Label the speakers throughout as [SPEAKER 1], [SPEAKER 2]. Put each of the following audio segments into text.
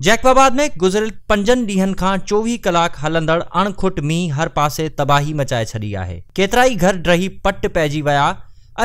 [SPEAKER 1] Jacob آباد ۾ گذريل پنجن ڏينهن کان 24 ڪلاڪ هلندڙ اڻ کٽ مينهن هر پاسي تباهي مچائي ڇڏي آهي. ڪيترائي گهر ڊهي پٽ پئجي ويا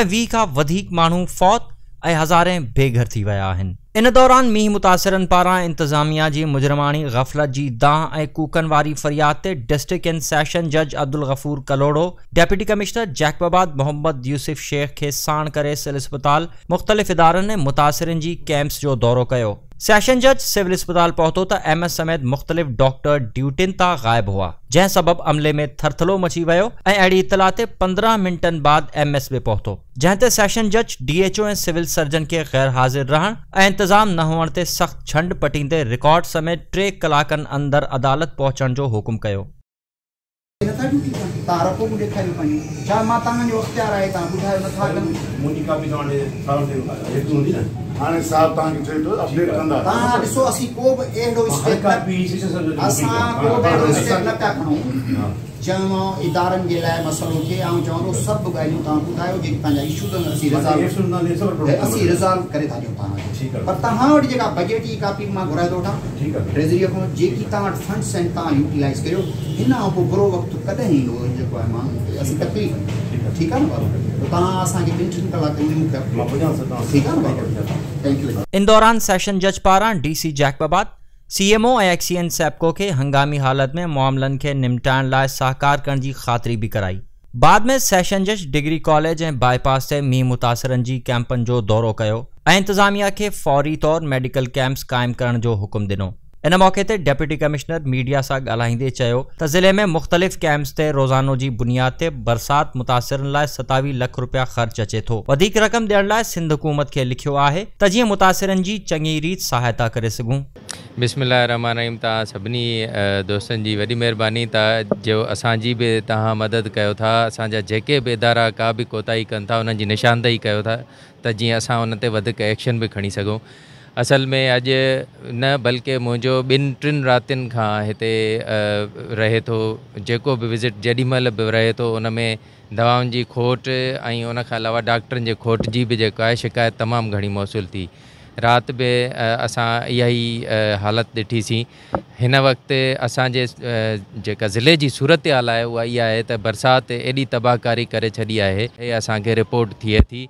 [SPEAKER 1] ۽ 20 کان وڌيڪ ماڻهو فوت ۽ هزارين بي گهر ٿي ويا آهن. ان دوران مينهن متاثرن پاران انتظاميا جي مجرماڻي غفلت جي دانهن ۽ ڪوڪن واري فرياد تي ڊسٽرڪٽ اينڊ سيشن جج Abdul Ghafoor Kalhoro deputy commissioner Jacobabad Muhammad Yusuf Shaikh کي ساڻ ڪري سول اسپتال، مختلف ادارن ۽ متاثرين جي ڪئمپس جو دورو ڪيو. سيشن جج سول اسپتال پهتو ته ايم ايس سميت مختلف ڊاڪٽر ڊيوٽين تان غائب هئا، جنهن سبب عملي ۾ ٿرٿلو مچي ويو ۽ اهڙي اطلاع تي 15 منٽن بعد ايم ايس به پهتو، جنهن تي سيشن جج D H O ۽ civil surgeon کي غير حاضر رهڻ ۽ انتظام نه هئڻ تي سخت ڇنڊ پٽيندي رڪارڊ سميت 3 ڪلاڪن اندر عدالت پهچڻ جو حڪم ڪيو.
[SPEAKER 2] نٿا ڊيوٽي ڪن توهان رپورٽون ڏيکاريو پنهنجون ڇا مان توهان جو اختيار آهي توهان ٻڌايو نٿا ڪن.
[SPEAKER 3] منهنجي ڪاپي توهان ڏي ساڻ ڏيو هيٺ هوندي نه.
[SPEAKER 4] هاڻي صاحب توهان کي چئي ٿو اپڊيٽ ڪندا.
[SPEAKER 2] توهان ڏسو اسين ڪو به اهڙو اسٽيپ نه اسان ڪو به اهڙو اسٽيپ نه پيا کڻون جنهن مان ادارن جي لاء مسئلو ٿئي آئون چوان ٿو سڀ ڳالهيون توهان ٻڌايو جيڪي پنهنجا اشوز آهن اسين ريزالو اسين ريزالو ڪري ٿا ڏيون توهان کي پر توهان وٽ جيڪا بجيٽ جي ڪاپي به مان گهرائي ٿو وٺان ٽريزريء کان جيڪي توهان وٽ فنڊس آهن توهان يوٽيلائيز ڪريو هن کان پوء برو وقت ڪڏهن ايندو جيڪو آهي ماڻهن کي اسين تڪليف ۾ ٺيڪ آهي نه بابا ته توهان اسان کي ٻن ٽن ڪلاڪن ۾ مون کي ٺيڪ آهي نه بابا thank you.
[SPEAKER 1] ان دوران سيشن جج پاران ڊي سي جيڪب آباد، C M O ۽ XEN SEPCO کي هنگامي حالت ۾ معاملن کي نمٽائڻ لاء سهڪار ڪرڻ جي خاطري به ڪرائي. بعد ۾ سيشن جج ڊگري ڪاليج ۽ باء پاس تي مينهن متاثرن جي ڪئمپن جو دورو ڪيو ۽ انتظاميا کي فوري طور ميڊيڪل ڪئمپس قائم ڪرڻ جو حڪم ڏنو. ان موقعي تي ڊپٽي ڪمشنر ميڊيا سان ڳالهائيندي چيو ته ضلعي ۾ مختلف ڪئمپس تي روزانو جي بنياد تي برسات متاثرن لاء 27 لک رپيا خرچ اچي ٿو، وڌيڪ رقم ڏيڻ لاء سنڌ حڪومت کي لکيو آهي ته جيئن متاثرن جي چڱي ريت سهائتا ڪري سگهون.
[SPEAKER 5] بسم الله الرحمٰن الرحيم توهان سڀني دوستن جي وڏي مهرباني ته جو اسان جي به توهان مدد ڪيو ٿا اسان جا جيڪي به ادارا ڪا به ڪوتاهي ڪن ٿا انهن جي نشاندهي ڪيو ٿا ته جيئن اسان ان تي وڌيڪ ايڪشن به کڻي سگهون اصل ۾ اڄ نه بلڪه منهنجو ٻن ٽن راتين کان هتي رهي ٿو جيڪو به وزٽ جيڏي مهل به رهي ٿو ان ۾ دوائن جي کوٽ ۽ ان کان علاوه ڊاڪٽرن جي کوٽ جي به جيڪو آهي شڪايت تمام گهڻي موصول ٿي رات به اسان اها ئي حالت ڏٺي سين. هن وقت اسان جي جيڪا ضلعي جي صورتحال آهي اها اها آهي ته برسات ايڏي تباهڪاري ڪري ڇڏي آهي. اسان کي رپورٽ ٿئي ٿي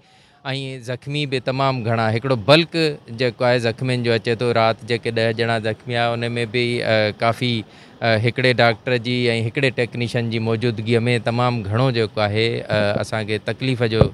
[SPEAKER 5] ۽ زخمي به تمام گهڻا هڪڙو بلڪ جيڪو آهي زخمين جو اچي ٿو رات جيڪي 10 ڄڻا زخمي آهي ان ۾ به ڪافي هڪڙي ڊاڪٽر جي ۽ هڪڙي ٽيڪنيشن جي موجودگي ۾ تمام گهڻو جيڪو آهي اسان کي تڪليف جو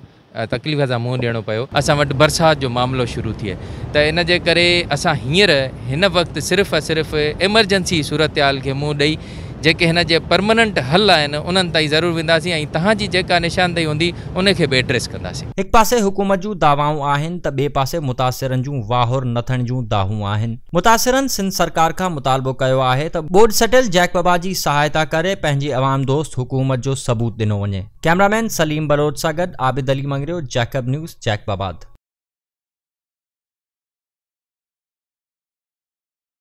[SPEAKER 5] تڪليف سان منهن ڏيڻو پيو. اسان وٽ برسات جو معاملو شروع ٿئي ته ان جي ڪري اسان هينئر هن وقت صرف ۽ صرف ايمرجنسي صورتحال کي منهن ڏئي جيڪي هن جي پرمننٽ حل آهن انهن تائين ضرور وينداسين ۽ توهان جي جيڪا نشاندهي هوندي ان کي به ايڊريس ڪنداسين.
[SPEAKER 1] هڪ پاسي حڪومت جون دعوائون آهن ته ٻئي پاسي متاثرن جون واهر نه ٿيڻ جون دانهون آهن. متاثرن سنڌ سرڪار کان مطالبو ڪيو آهي ته ٻوڏ سٽيل جيڪب آباد جي سهائتا ڪري پنهنجي عوام دوست حڪومت جو ثبوت ڏنو وڃي. ڪئميرا مين سليم بلوچ سان گڏ Abid Ali Mangrio, Jacob news, Jacob آباد.